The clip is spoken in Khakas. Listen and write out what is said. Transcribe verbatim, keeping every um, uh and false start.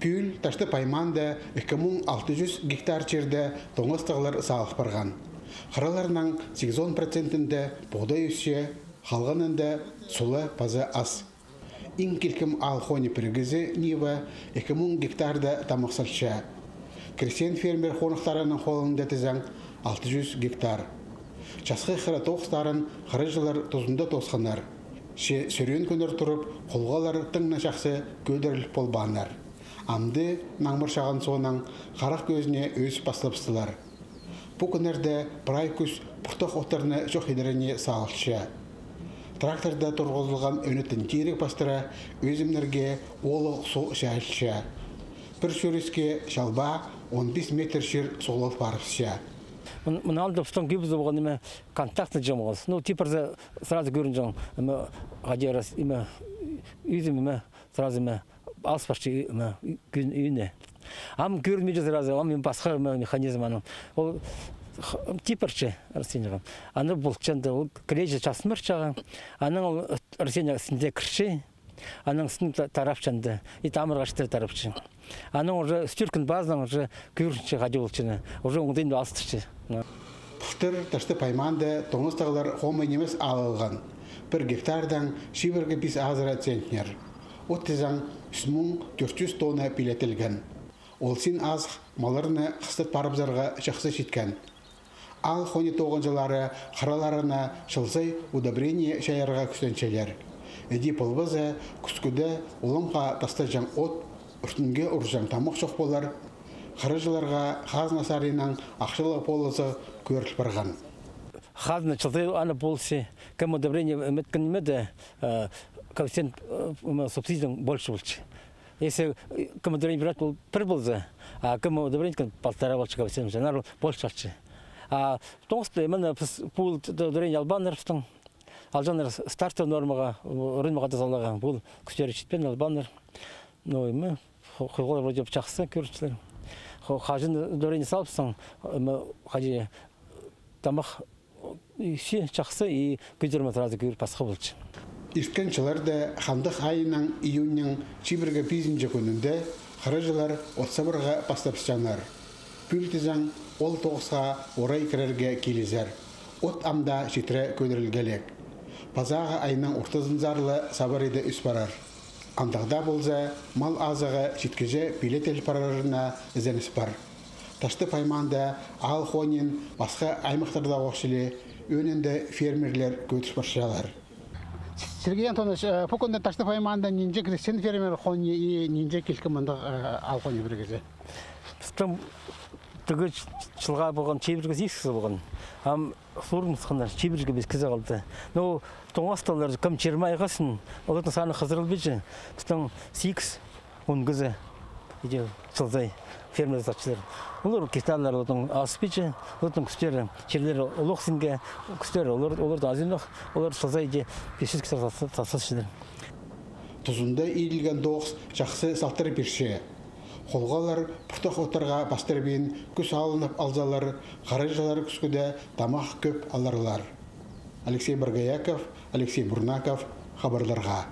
Пӱӱл Таштып аймаанда ікі муң алты чӱс гектар чирде тоңазығлар салыл парған. Хыраларның сигізон процентінде пуғдай ӧсче, халғанында сула паза ас. Иң килкім аал хони пірігізі «Нива» ікі муң гектарда тамах салча. Крестьян-фермер хоныхтарының холында тізең алты чӱс гектар. Часхы хыра тоғыстарын хырыҷылар тузында тоосханнар. Че сӱрен кӱннер турып, холғалар тың на чахсы кӧдіріл полбааннар. Амды наңмыр чағын соонаң харах кӧзіне ӧс пастабыстылар. Пу кӱннерде прай кӱс пуртах оттарны чох идеріне салылча. Тракторда турғызылған ӧнетін тиріг пастыра ӧзімнерге оолох су чайылча. Пір чӱреске чалба он пис метр чир суғлал парыбысча. Мын-, мыны алды пістің кӧбізі полған, ниме, контактный чоғыл. Ну, типірзе сразу кӧрінҷең, ниме, хайди, ниме, ӧзім, ниме, сразу, ниме, алыс парча, ниме, кӧн-, ӧне. Ам кӧрінмеҷе сразу, ам, ниме, пасха, ниме, механизм аның. Ол х-, типірче растениеге. Аны полчаң даа, ол кілеҷе чазынмирча. Анаң ол растение істіне кірче. Анаң істін та-, тарапчаң даа. И тамырға читіре тарапча. Анаң уже ӱс-тӧрт кӱн пазынаң уже кӧрінче хайди полчаны. Уже оңдайын алыстырча. Пылтыр Таштып аймаанда тоңазығлар хомай нимес алылған. Пір гектардаң чибіргі пис азыра центнер. От тізең ӱс муң тӧрт чӱс тонна пилетілген. Ол син азых малларны хыстат парыбызарға чахсы читкен. Аал хони тоғынҷылары хыраларына чылзай удобрение чайарға кӱстенчелер. Іди полбаза, кӱскӱде уламға тастаҷаң от, ӱртӱнге урҷаң тамах чох полар. Хырыҷыларға хазна саринаң ахчалығ полызығ кӧріл парған. Хазна чылзай аны полысча, кем удобрение ниметкен ниме дее, э, коэффициент, э, ниме, субсидияң больше полча. Если, э, кем удобрение пирер, ол пір полза, а кем удобрение, полтора полча коэффициент, аннаңар больше алча. А тоғыста, мына, піс пу удобрение албааннар пістің. Алҷаңнар с-, стартовый нормаға, рынокха даа саларға, пу кӱстері читпеен, албааннар. Ну, ниме, хо-, холғалар вроде чахсы кӧрінчелер. Хо-, хаҷан удобрение салыбыссаң, ниме, хайди, тамах, и всё чахсы, и кӧдірме сразу кӧр пасха полча. Ирткен чылларда хандых айынаң июньның чибіргі пизінҷі кӱнінде хырыҷылар от сабарға пастабысчаңнар. Пӱӱл тізең ол тоғысха орай кірерге килізер. От ам даа читіре кӧдірілгелек. Пазағы айның ортызынзар ла сабар иде ӧс парар. Андағ даа полза, мал азығы читкіҷе пилетіл парарына ізеніс пар. Таштып аймаанда аал хонин пасха аймахтарда ох чіли, ӧӧнінде фермерлер кӧдір парчалар. Сергей Антонович, э, пу кӱнде Таштып аймаанда нинҷе крестьян-фермер хони и нинҷе килкім мындағ, э, аал хони пірігізі? Пістің тігі ч-, чылға полған чибіргі сигіс кізі полған. Ам сурыныбысханнар, чибіргі пис кізі халды. Ну, тоңазығлар кем чирме айғазын, олардың саны хызырылбинча, пістің сигіс, он кізі, иди, чылзай фермада сағынчалар. Олар гектарлар олардың азыбинча, олардың кӱстері, чирлері олох синге, кӱстері олар, оларда азинох, олар чылзай, иди, пис чӱс гектар сағынчалар. Тузында иділген тоғыс чахсы салтыр пирче. Холғалар пуртах оттарға пастырбин кӱс алынып алзалар, хырыҷылар кӱскӱде тамах кӧп аларлар. Алексей Боргояков, Алексей Бурнаков, хабарларға.